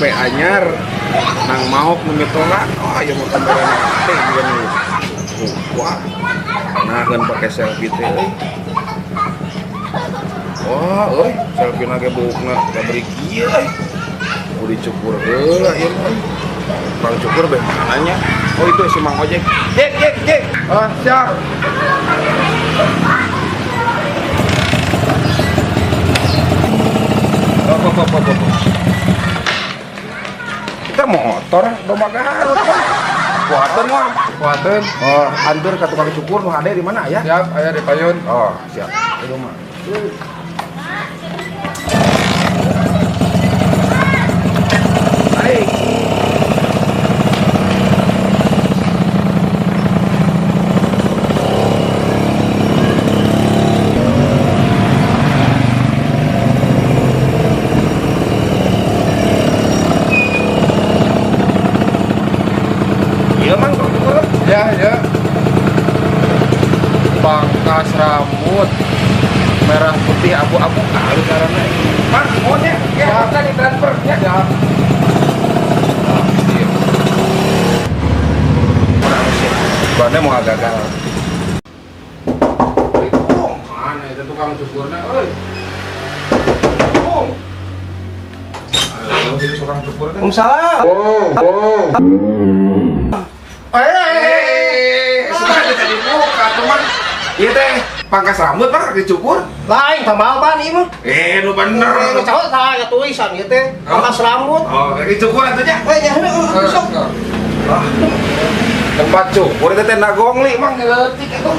HP anyar nang maok nu mitoha. Oh, ieu mah kamerana teh juga nih. Wah. Nah, kan pakai selfie teh euy. Wah, euy, selfie na ge buukna gabrik ieu euy. Kudu dicukur heula ieu mah. Bang cukur beh mananya? Oh, itu si Mang Ojek. Jek, jek, jek. Ah, siap. Oh, oh, oh, oh, oh. Kita motor domba Garut. Kuateun mah. Kuateun. Oh, antur ka tukang cukur nu hade di mana ya? Siap, aya di payun. Oh, siap. Itu mah. Baik. Iya, Mang, tukang cukur. Ya, ya. Pangkas rambut merah putih abu-abu Halus carana. Mang, maunya ya, bisa ditransfer ya. Siap. Iya. Orang sih. Bannya mau agak gagal. Oh, mana itu tukang cukurnya, oi. Bung. Aduh, ini tukang cukur kan. Waalaikumsalam. Oh, oh. Eh, sudah jadi buka, teman. Iya teh, pangkas rambut pak dicukur. Lain tambal ban ieu mah. Eh, nu bener. Eh, cowok tah aya tulisan ieu teh. Pangkas rambut. Oh, dicukur atuh nya. Eh, nya heueuh sok. Ah. Tempat cukur itu teh nagong li, mang leutik itu.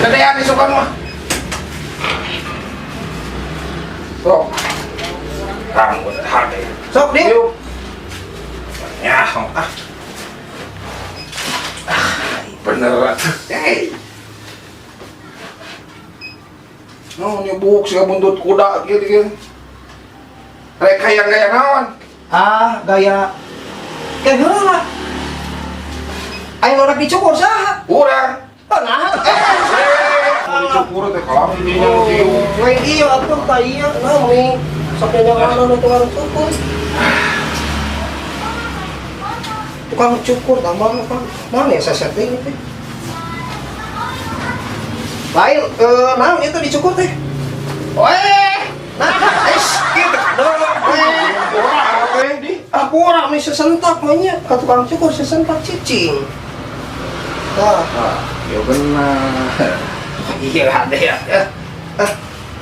Gedean isukan mah. Sok. Rambut hade. Sok di. Yuk. Ya, ah. Ah, bener atuh. Hey. No, nyebuk siga buntut kuda gitu gitu. Rek hayang gaya naon? Ah, gaya. Gaya heula. Ayo rek dicukur saha? Urang. Oh, nah. Eh, dicukur teh kalam dinya cium. Lain ieu atuh tah ieu nah mending sok nyanyawan nu tukang cukur. Tukang cukur tambah apa? Mana ya saya setting teh? Lain naon itu dicukur teh? Weh, nah, es Gitu kadang. Eh, Orang di. ah kurang nih sesentak mah ka tukang cukur sesentak cicing. Tah, Ah, ya benar. iya ada ya. Ah,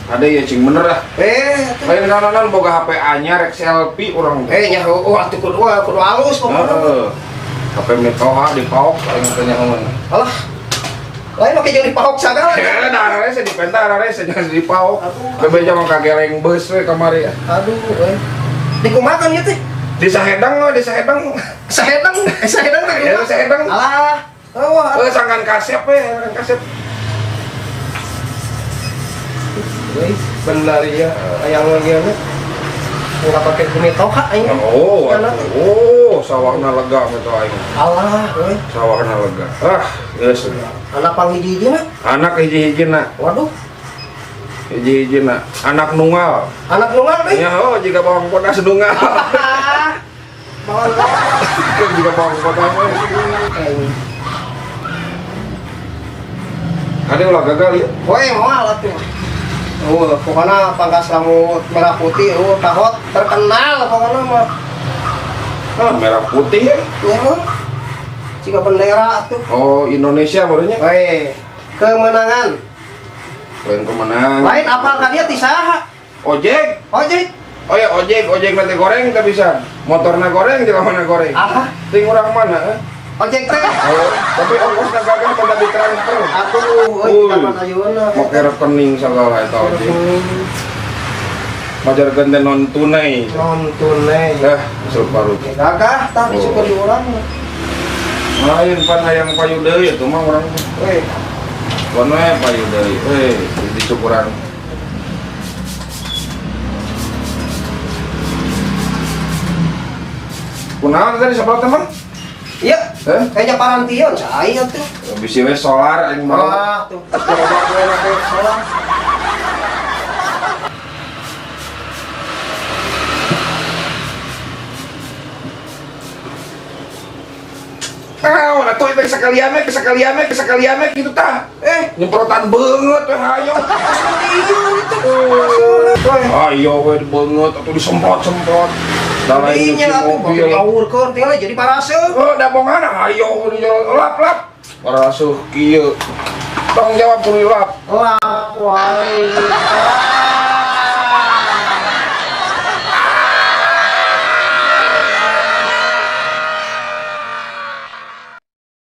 Ada ya cing bener lah. eh, atuh. Lain kananan boga HP anyar rek selfie urang teh. Eh nya heueuh atuh kudu kudu halus pokokna. Heeh. HP mitoha dipaok aing teh nyahoan. Alah. Lain make jeung dipaok sagala. Eh, da ararese dipenta ararese jangan dipaok. Aduh. Bebeja mah kageleng beus we kamari. Aduh, eh. Dikumakan ieu teh? Di Sahedang we, di Sahedang. Sahedang, eh sahedang teh Ya, kumaha? Sahedang. Alah. Oh, Eh, sangkan kasep we, sangkan kasep. Wih, benar ya, yang ieu mah. Enggak pakai gumi toha aing. Oh, Karena teh. oh, sawahna lega gitu aing. Alah, euy. Sawahna lega. Ah, geus. Anak panghiji-hijina. Anak hiji-hijina, Waduh, hiji-hijina. Anak nunggal. anak nunggal deui. Ya, oh, jika bawang bodas nunggal. Bawang Jika bawang bodas. aing. Ada ulah gagal ya. Woi, moal atuh. Oh, pokoknya pangkas rambut merah putih, oh, kahot terkenal pokoknya mah. Ah, merah putih ya. Ya, mah. Jika bendera atuh. Oh, Indonesia barunya. Woi, kemenangan. Lain kemenangan. Lain apal ka dia ti saha? Ojek. Ojek. Oh ya, ojek, ojek nanti goreng tak bisa. Motorna goreng, mana goreng. Ah, Ting orang mana? Eh? ojek teh. Oh, tapi ongkosna gagal pada ditransfer. Atuh, euy, Uy. zaman ayeuna. Make rekening segala eta ojek. Majar gente non tunai. Non tunai. Dah, usul parut. Ya, gagah tah disyukur di urang. Lain pan hayang payu deui atuh mah urang. Weh, Pon we payu deui. Euy, dicukuran. Kunaon tadi sebelah teman? iya, Eh? kayaknya parantion saya tuh. Bisi we solar aing mah. Ah, tuh. Gerobak gue make solar. atuh itu sekalian we, sekalian we, sekalian we gitu tah. Eh, Nyemprotan beungeut we hayo. Iya itu. Ayo we beungeut atuh disemprot-semprot. Da lain Dinya nyuci atuh mobil. diawurkeun tinggal jadi paraseuh. Oh, da bongan hayo di jalan lap lap. Paraseuh kieu. Tanggung jawab kudu lap. Lap wae.